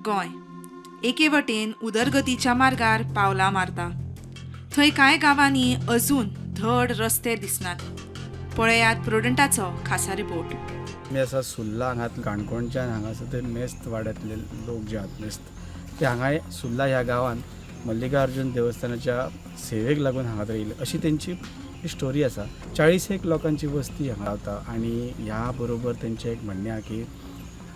गोंय एके वटेन उदरगतीच्या मार्गार पावलां मारता, थंय कांय गांवांनी अजून धड रस्ते दिसनात. पळयात प्रुडंटाचो खासा रिपोर्ट. आमी आसा सुर्ला हांगा, काणकोणच्यान हांगासर ते मेस्त वाड्यांतले लोक जे आहात मेस्त, ते हांगा सुर्ला ह्या गांवांत मल्लिकार्जून देवस्थानाच्या सेवेक लागून हांगा तर येयले अशी तेंची स्टोरी आसा. 40 एक लोकांची वस्ती हांगा रावता आनी ह्या बरोबर तेंचें एक म्हणणें आहा की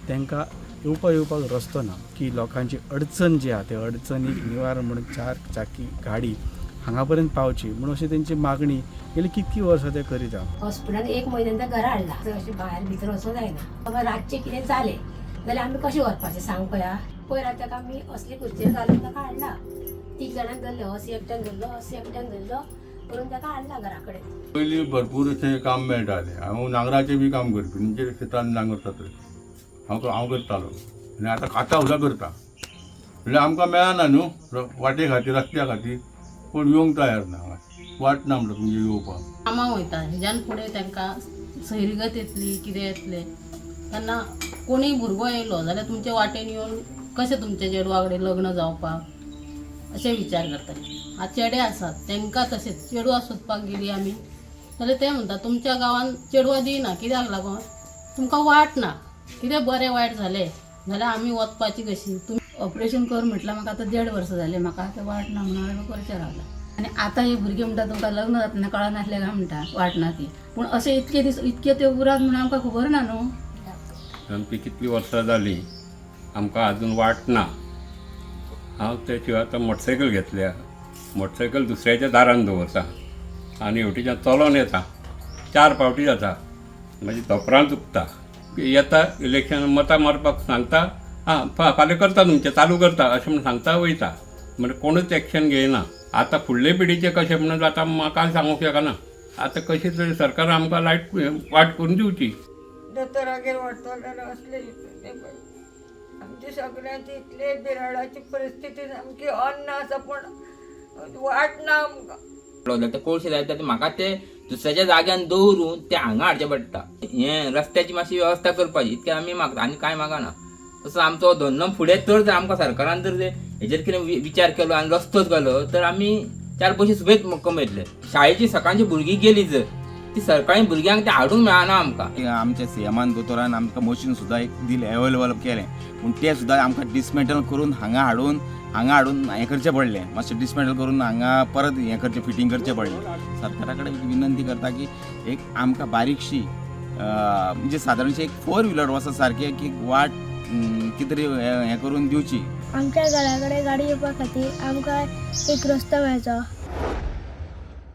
तांकां येवपा येवपाक रस्तो ना, की लोकांची अडचण जी आहा ते अडचणीक निवारण म्हणून चार चाकी गाडी हांगा पर्यंत पावची म्हणून अशी तेंची मागणी गेली कितकी वर्सां ते करीत आहा. हॉस्पिटलान एक म्हयन्यान घरा हाडला. अशें भायर भितर वचूंक जायना. बाबा, रातचें कितें जालें जाल्यार आमी कशें वचपाचें, सांग पळया. पयर आतां ताका आमी असले खुर्चेर घालून ताका हाडला. तीग जाणांक धरले, असो एकट्यान धरलो, असो एकट्यान धरलो करून ताका हाडला घरा कडेन. पयलीं भरपूर अशें काम मेळटालें. हांव नांगराचें बी काम करपी, म्हणजे शेतान नांगरता थंय हांव हांव करतालो आनी आतां आतां सुद्दां करता. म्हणल्यार आमकां मेळना न्हू वाटे खातीर, रस्त्या खातीर कोण येवंक तयार ना हांगा. वाट ना म्हणटा तुमगे येवपाक. कामां वयता, हेज्यान फुडें तांकां सैरगत येतली, कितें येतलें तेन्ना कोणूय भुरगो येयलो जाल्यार तुमचे वाटेन येवन कशें तुमच्या चेडवा कडेन लग्न जावपाक अशें विचार करतात. आतां चेडे आसात, तांकां तशेंच चेडवां सोदपाक गेली आमी जाल्यार ते म्हणटा, तुमच्या गांवांत चेडवां दिना. कित्याक लागून? तुमकां वाट ना. कितें बरें वायट जालें जाल्यार आमी वचपाची कशी तुमी? ऑपरेशन कर म्हटल्यार म्हाका आतां देड वर्सां जालें. म्हाका आतां वाट ना म्हणून हांवें करचें रावलां. आनी आतां ही भुरगीं म्हणटा, तुमकां लग्न जातना कळनासलें काय म्हणटा, वाट ना ती. पूण अशें इतके दीस इतके ते उरात म्हणून आमकां खबर ना न्हू. सामकी कितलीं वर्सां जालीं, आमकां आजून वाट ना. हांव ते शिवाय आतां मोटरसायकल घेतल्या. मोटरसायकल दुसऱ्याच्या दारान दवरता आनी हेवटेच्यान चलोन येता. चार फावटी जाता, मागीर धोपरां दुखता. येता इलेक्शन, मतां मारपाक सांगता, आं फाल्यां करता तुमचें, चालू करता अशें म्हूण सांगता, वयता. म्हणजे कोणूच एक्शन घेयना. आतां फुडले पिढीचें कशें म्हणून आतां म्हाका सांगूंक शकना. आतां कशी तरी सरकारान आमकां लायट वाट करून दिवची. दोतोरागेर व्हरतलो जाल्यार असले आमची सगळ्यांची इतली बिराडाची परिस्थिती सामकी. अन्न आसा पूण वाट ना आमकां. जाल्यार ते कोळशे जाय ते म्हाका ते दुसऱ्याच्या जाग्यान दवरून ते हांगा हाडचें पडटा. हें रस्त्याची मातशी वेवस्था करपाची, इतकें आमी मागता आनी कांय मागना. तसो आमचो धंदो फुडें तर आमकां सरकारान जर हेजेर कितें विचार केलो आनी रस्तोच घालो तर आमी चार पयशे सुबेज कमयतले. शाळेची सकाळची भुरगीं गेली जर ती सकाळी भुरग्यांक ते हाडूंक मेळना आमकां. आमच्या सीएमान दोतोरान आमकां मशीन सुद्दां एक दिलें, अवेलेबल केलें, पूण तें सुद्दां आमकां डिसमेंटल करून हांगा हाडून हें करचें पडलें. मातशें डिसमेंटल करून हांगा परत हें करचें, फिटींग करचें पडलें. सरकारा कडेन विनंती करता की एक आमकां बारीकशी, म्हणजे सादारणशी एक फोर व्हिलर वचत सारकें की वाट कितें तरी हें करून दिवची. आमच्या घरा कडेन गाडी येवपा खातीर आमकां एक रस्तो मेळचो.